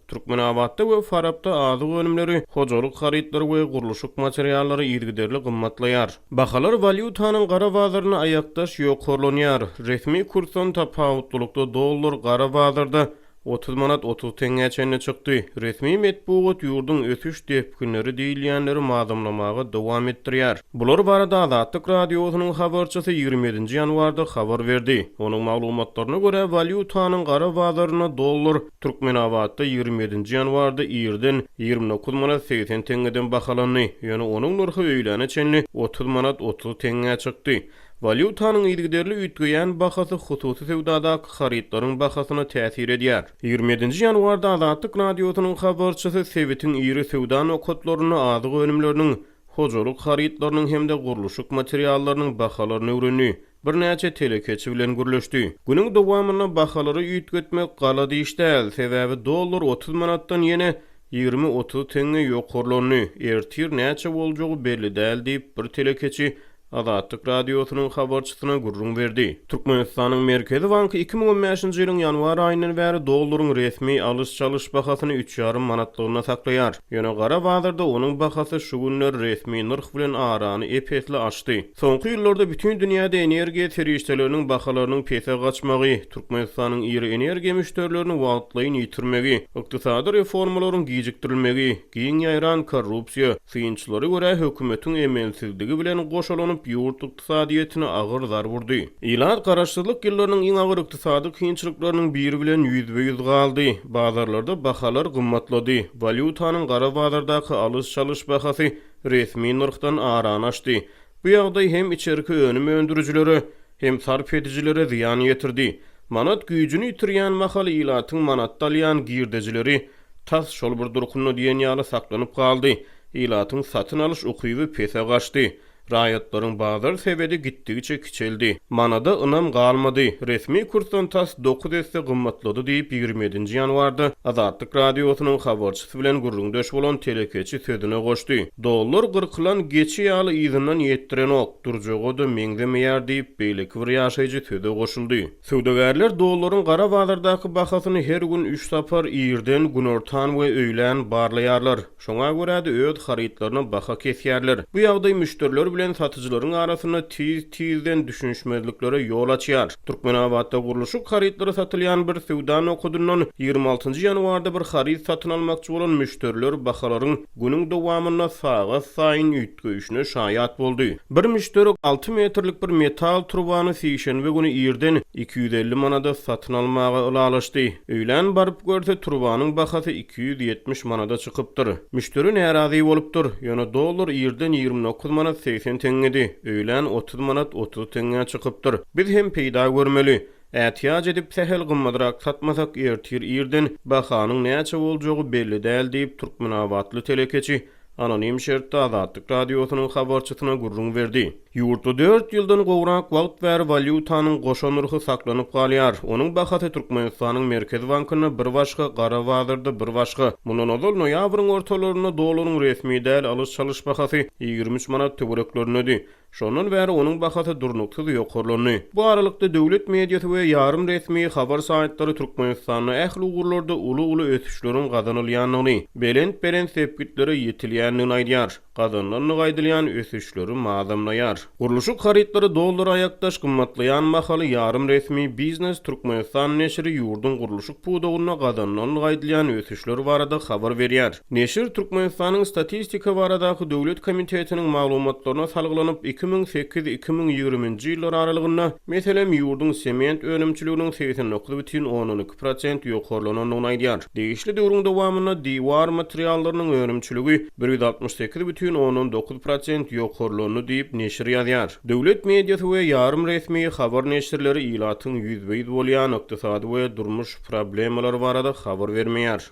Türkmenabatda we Farapda azyk önümleri, hojalyk harytlary we gurluşyk materiallary yzygiderli gymmatlaýar. Bahalar walýutanyň gara bazarynda aýakdaş ýokarlanýar. Resmi kursdan tapawutlylykda dollar gara bazarda 30 manat 30 teňňä çenli çykdy. Resmi metbugat ýurduň ösüş depginleri diýilýänleri mazamlamaga dowam etdirýär. Bular barada Azatlyk Radiosynyň habarçysy 27-nji ýanwarda habar berdi. Onuň maglumatlaryna görä, walýutanyň gara bazarynda dollar Türkmenabatda 27-nji ýanwarda irden 29 manat 80 teňňeden bahalandy, ýöne onuň nyrhy öýläne çenli 30 manat 30 teňňä çykdy. Walýutanyň yzygiderli üýtgeýän bahasy hususy söwdadaky harytlaryň bahasyna täsir edýär. 27-nji ýanwarda Azatlyk Radiosynyň habarçysy sebitiň iri söwda nokatlarynda azyk önümleriniň, hojalyk harytlarynyň hem-de gurluşyk materiallarynyň bahalaryny öwrendi, birnäçe telekeçi bilen gürleşdi. Günüň dowamynda bahalary üýtgetmek galat iş däl, sebäbi dollar 30 manatdan ýene 20-30 teňňe ýokarlandy, ertir näçe boljagy belli däl diýip, bir telekeçi Azatlyk Radiosynyň habarçysyna gürrüň berdi. Türkmenistanyň Merkezi banky 2015-nji ýylyň ýanwar aýyndan bäri dollaryň resmi alyş-çalyş bahasyny üç ýarym manatlygynda saklaýar. Ýöne gara bazarda onuň bahasy şu günler resmi nyrh bilen arany ep-esli açdy. Soňky ýyllarda bütin dünýäde energiýa serişdeleriniň bahalarynyň pese gaçmagy, Türkmenistanyň iri energiýa müşderilerini wagtlaýyn ýitirmegi, ykdysady reformalaryň gijikdirilmegi, giň ýaýran korrupsiýa, Synçylara görä, hökümetiň emelsizligi bilen goşalanyp, ýurt ykdysadyýetine agyr zarb urdy. Ilat garaşsyzlyk ýyllarynyň iň agyr ykdysady kynçylyklarynyň biri bilen ýüzbe-ýüz galdy. Bazarlarda bahalar gymmatlady, walýutanyň gara bazardaky alyş-çalyş bahasy resmi nyrhdan arany açdy. Bu ýagdaý hem içerki önüm öndürijilere, hem sarp edijilere zyýan ýetirdi. Manat güýjüni ýitirýän mahaly ilatyň manatda alýan girdejileri tas şol bir durkunda diýen ýaly saklanyp galdy, ilatyň satyn alyş ukyby pese gaçdy, raýatlaryň bazar sebedi gitdigiçe kiçeldi. Manada ynam galmady, resmi kursdan tas dokuz esse gymmatlady diýip, 27-nji ýanwarda Azatlyk Radiosynyň habarçysy bilen gürrüňdeş bolan telekeçi sözüne goşdy. Dollar gyrkylan geçi ýaly yzyndan ýetdirenok, durjaga-da meňzemeýär diýip, beýleki bir ýaşaýjy söze goşuldy. Söwdagärler dollaryň gara bazardaky bahasyny her gün üç sapar, irden, günortan we öýlän barlaýarlar. Şoňa görä-de öz harytlaryna baha kesýärler. Bu ýagdaý müşderiler bilen satyjylaryň arasynda tiz-tizden düşünişmezliklere ýol açýar. Türkmenabatda gurluşyk harytlary satylýan bir söwda nokadyndan 26-njy ýanwarda bir haryt satyn almakçy bolan müşderiler bahalaryň günüň dowamynda sagat saýyn üýtgeýşine şaýat boldy. Bir müşderi alty metrlik bir metal turbany sişenbe güni irden 250 manada satyn almaga ylalaşdy. Öýlän baryp görse, turbanyň bahasy 270 manada çykypdyr. Müşderi närazy bolupdyr. Ýöne dollar irden 29 manat 80 teňňedi, öýlän 30 manat 30 teňňä çykypdyr. Biz hem peýda görmeli. Ätiýaç edip sähel gymmadrak satmasak ertir irden bahanyň näçe boljagy belli däl diýip, türkmenabatly telekeçi anonim şertde Azatlyk Radiosynyň habarçysyna gürrüň berdi. Ýurtda dört ýyldan gowrak wagt bäri walýutanyň goşa nyrhy saklanyp galýar. Onuň bahasy Türkmenistanyň Merkezi bankynda bir başga, gara bazarda bir başga. Mundan ozal noýabryň ortalarynda dollaryň resmi däl alyş-çalyş bahasy 23 manat töwereklerindedi. Şondan bäri onuň bahasy durnuksyz ýokarlandy. Bu aralykda, döwlet mediasy we ýarym resmi habar saýtlary Türkmenistanda ähli ugurlarda uly-uly ösüşleriň gazanylýandygyny, belent-belent sepgitlere ýetilýändigini aýdýar, gazanylandygy aýdylýan ösüşleri mazamlaýar. Gurluşyk harytlary dollara aýakdaş gymmatlaýan mahaly ýarym resmi Biznes Türkmenistan neşiri ýurduň gurluşyk pudagynda gazanylandygy aýdylýan ösüşler barada habar berýär. Neşir Türkmenistanyň Statistika baradaky döwlet komitetiniň maglumatlaryna salgylanyp, 2008, 2020-nji ýyllar aralygynda, meselem, ýurduň sement önümçiliginiň 89,2 prosent ýokarlanandygyny aýdýar. Degişli döwrüň dowamynda diwar materiallarynyň önümçiligi 168,9 prosent ýokarlandy diýip, neşir ýazýar. Döwlet mediasy we ýarym resmi habar neşirleri ilatyň ýüzbe-ýüz bolýan ykdysady we durmuş problemalary barada habar bermeýär.